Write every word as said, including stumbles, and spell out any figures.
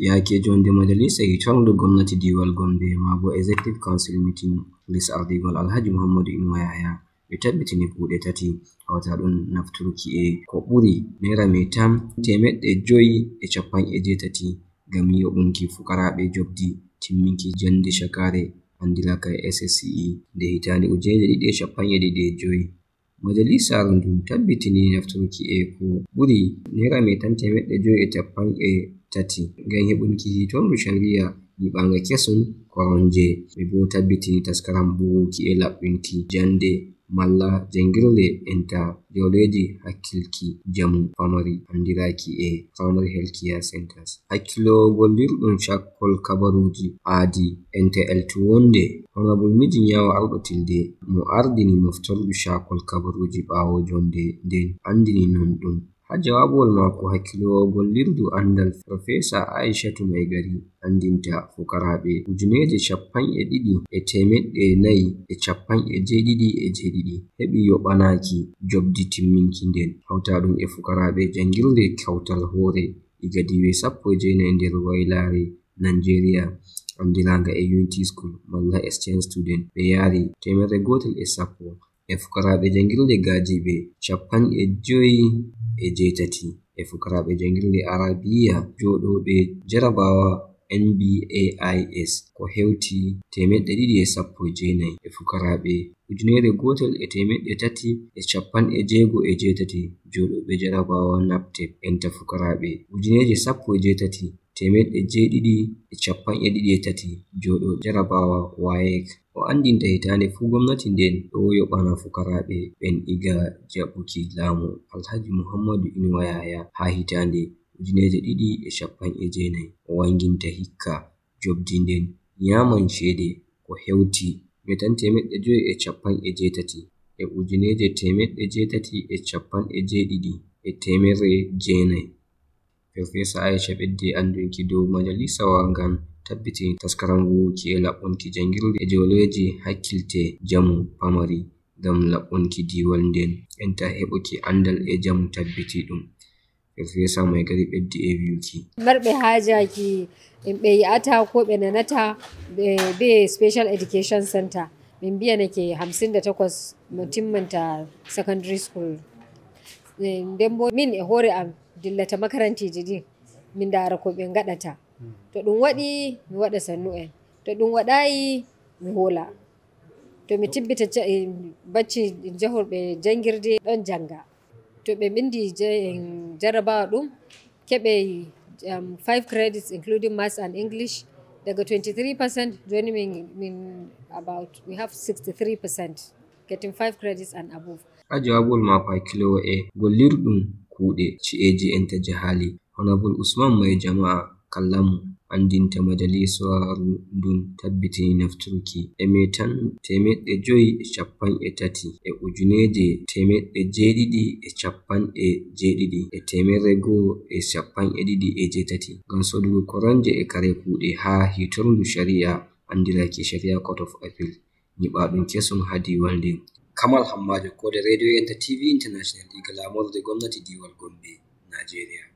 Yaake jonde majalisa hitordu gomnati diiwal Gombe, maa bo Executive Council meeting les ardigol Alhaji Muhammadu Inuwa Yahaya, ɓe tabbitini kuuɗe tati, hawta ɗum nafturki e ko ɓuri naira metan temeɗɗe joyi e capanɗe jeetati ngam yoɓunki fukaraaɓe jobdi timminki jannde cakaare andiraka S S C E nde hitaande ujinere ɗiɗi e capanɗe ɗiɗi e joyi. Majalisaaru ndun tabbitini nafturki e ko ɓuri naira metan temeɗɗe joyi e capanɗe tati ngam heɓunki hitordu shari'a nyiɓaanga kesun, koronje. Ɓe bo tabbitini taskaram buwuki e laɓɓinki jannde malla jangirle enta jawleeji hakkilki jamu pamari andiraki e Primary Health Care Centers. Hakkiloowo gollirɗum cakkol kabaruuji aadi enta eltu wonde Honorable Miji Nyawa Arɗo Tilde mo ardini moftordu cakkol kabaruuji ɓaawo jonde nden andini non ɗum. Ha jawabuwol maako, hakkiloowo gollirdu andal Professor Aishatu Maigari andinta fukaraaɓe ujuneeje capanɗe ɗiɗi e temeɗɗe nayi e capanɗe jeeɗiɗi e jeeɗiɗi heɓi yoɓanaaki jobdi timminki nden, hawta ɗum e fukaraaɓe jangirde kawtal hoore iga diiwe sappo e jeenayi nder waylaare Nigeria, andiranga e Unity School malla Exchange Student, ɓe yaari teemerre gootel e sappo, e fukaraaɓe jangirde gadiiɓe capanɗe joyi e jeetati, e fukaraaɓe jangirde Arabiya jooɗooɓe jarabawa N B A I S ko hewti teemeɗɗe ɗiɗi e sappo e jeenayi, e fukaraaɓe ujunere gootel e teemeɗɗe tati e capanɗe jeego e jeetati jooɗooɓe jarabawa naptep, enta fukaraaɓe ujuneeje sappo e jeetati teemeɗɗe jeeɗiɗi e capanɗe ɗiɗi e tati jooɗo jarabawa wayek. O andinta hitaande fuu gomnati nden ɗo yoɓana fukaraaɓe ɓen iga jaɓuki laamu Alhaji Muhammadu Inuwa Yahaya haa hitaande ujuneeje ɗiɗi e capanɗe jeenayi. O wanginta hikka jobdi nden nyaman ceede ko hewti metan teemeɗɗe joyi e capanɗe jeetati e ujuneeje teemeɗɗe jeetati e capanɗe jeeɗiɗi e teemerre jeenayi. Professor Aisha ɓeddi andunki dow majalisawa ngan tabbitini taskaram wuwuki e laɓɓunki jangirde e jawleeji hakkilte jamu pamari ngam laɓɓunki diiwal nden enta heɓuki andal e jamu tabbiti ɗum. Professor Maigari ɓeddi e wi'uki. Marɓe haajaaki en ɓe yi'ata ko ɓe nanata ɓe be Special Education Center. Min mbiyanake hamsin da takwas mo timminta secondary school. Eh, nden bo min e hoore am dillata makarantiiji ɗin, min ndaara ko ɓe ngaɗata. To ɗum waɗi, mi waɗa sannu en. To ɗum waɗaayi, mi hoola. To mi tibbita ca-, eh, bacci jahorɓe jangirde ɗon janga. To ɓe mbindi ja-, eh, jarrabawa ɗum, keɓe, um, five credits, including Maths and English. Daga twenty-three percent, joni min, min about, we have sixty-three percent getting five credits and above. Ha jawabol maako hakkiloowo e gollirɗum kuuɗe ci'eeji enta jahaali, Honorable Usman Mai Jama'a Kallamu andinta majalisaaru ndun tabbitini nafturki e metan teemeɗɗe joyi e capanɗe tati e ujuneeje teemeɗɗe jeeɗiɗi e capanɗe jeeɗiɗi e teemerre goo e capanɗe ɗiɗi e jeetati ngam sodugo koronje e kare kuuɗe haa hiitorndu shari'a andiraki Sharia Court of Appeal nyiɓaaɗum kesum haa diiwal nden. Kamal Hammaajo, koode Radio enta T V International, iga laamorde gomnati diiwal Gombe, Nigeria.